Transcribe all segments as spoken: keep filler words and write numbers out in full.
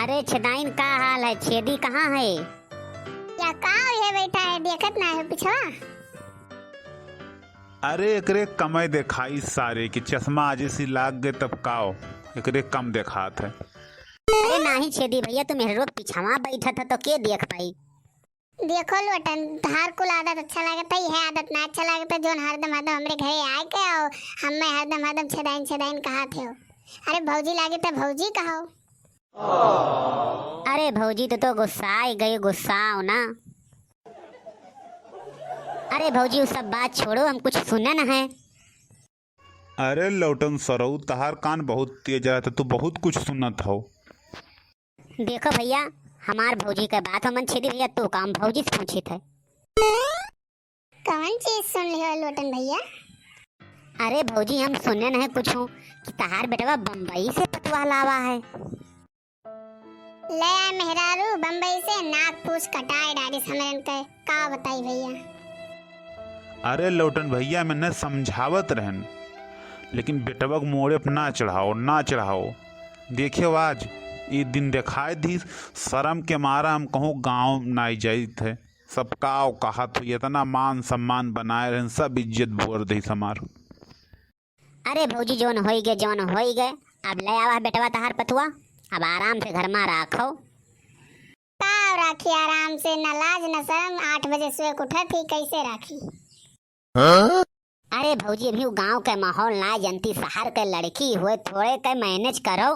अरे छेदाइन, का हाल है? छेदी कहाँ है? या का है, बैठा है, देखत ना है पिछवा? अरे एकरे कमय देखाई सारे के, चश्मा आज सी लाग गए तब काओ, एकरे कम देखात है। अरे नाही छेदी भैया, तू मेहररुआ के पिछवा बैठत है तो के देख पाई? देखो लोटन, तहार कुल आदत अच्छा लागत है, यह आदत ना अच्छा लागत है, जोन हरदम हरदम हमरे घरे आए के आओ, हमें हरदम हरदम छेदाइन छेदाइन कहा थे हो। अरे भौजी लागे तो भौजी कहो। अरे भौजी, तू तो गुस्सा गई, गुस्साओ ना। अरे भौजी, उ सब बात छोड़ो, हम कुछ सुनन है। अरे लौटन सरऊ, तहार कान बहुत तेज रहत, तू बहुत कुछ सुनत हो। देखो भैया, हमार भौजी के बात हमन छेदी भैया, तू काम भौजी से पूछित है। कौन चीज सुन लियो लोटन भैया? अरे भौजी, हम सुने नहीं कुछ कि तहार बेटवा बम्बई से पतवा लावा है। ले आए मेहरारू बम्बई से, नाक पूछ कटाए डारिस हमरन के, का बताई भैया। अरे लौटन भैया, मैंने समझावत रहन, लेकिन बेटवा के मोड़े पे ना चढ़ाओ, ना चढ़ाओ। देखियो आज ई दिन देखाए दी, शर्म के मारा हम कहूँ गाँव नाई जाइत है। सबका औकात हुई, इतना मान सम्मान बनाए रहन, सब इज्जत बोर दही समार। अरे भौजी, जौन होई गए, जौन होई गए, अब ले आवा बेटवा तहार पतुआ, अब आराम से घर मा राखो। का राखी आराम से, न लाज न शरम, आठ बजे सोए के उठत ही, कैसे राखी? हाँ? अरे भौजी, अभी उ गाँव के माहौल ना जनती, शहर के लड़की हुए, थोड़े के manage करो।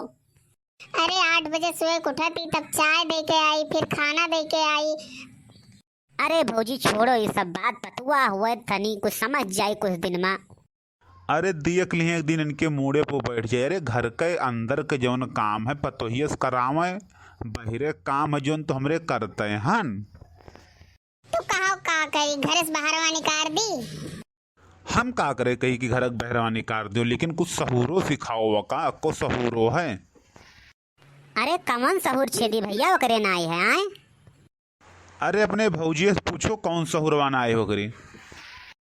अरे आठ बजे सोए के उठत ही, तब चाय दे के आई, फिर खाना दे के आई। अरे भौजी छोड़ो ये सब बात, पतुआ हुए तनी कुछ समझ जाई कुछ दिन मा। अरे देख लिहे एक दिन इनके मूड़े पे बैठ जाए। अरे घर के अंदर के जौन काम है पतोहिया से करावे, बहिरे काम है जौन तो हमरे करते हन। तू कहो का करी, घर से बाहरवा निकाल दी? हम का करे कही कि घर के बहरवा निकाल दो, लेकिन कुछ सहूरो सिखाओ का, को सहूरो है? अरे कवन सहूर छेदी भैया ओकरे नाई है, आए? अरे अपने भौजी से पूछो कौन सहूरवा नाई ओकरे।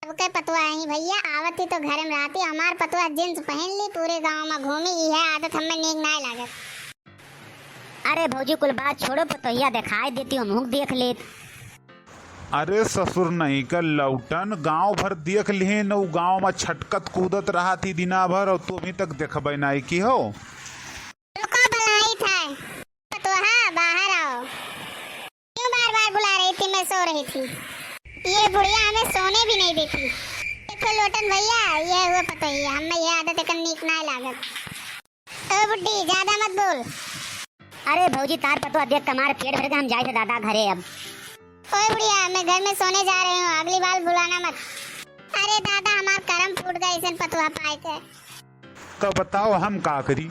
सबके पतुआ ही भैया, आवत ही तो घर में रहती, हमार पतुआ jeans पहन ली, पूरे गाँव में घूमी, यह आदत हमें नीक नाई लागत। अरे भौजी कुल बात छोड़ो, पतोहिया दिखाई देती, हम हुक देख लेत। अरे ससुर नहीं का लौटन, गाँव भर देख लिहे न, उ गाँव में छटकत कूदत रहा थी दिना भर, और तू अभी तक देखबे नाई की हो। रुको, बुलाई था। तो हाँ, बाहर आओ। क्यों बार-बार बुला रही थी? मैं सो रही थी। ये बुढ़िया हमें सोने भी नहीं देती। देखो लोटन भैया, ये हुए पतोहिया, हमें ये आदत एकन नीक ना लागत। ओ बुड्ढी, ज्यादा मत बोल। अरे भौजी, तार पतोह देख के हमार पेट भर के हम जाए थे दादा घरे अब। ओए बुढ़िया, मैं घर में सोने जा रही हूँ, अगली बार बुलाना मत। अरे दादा, हमार करम फूट गए ऐसन पतोह पाए के। तो बताओ हम का करी?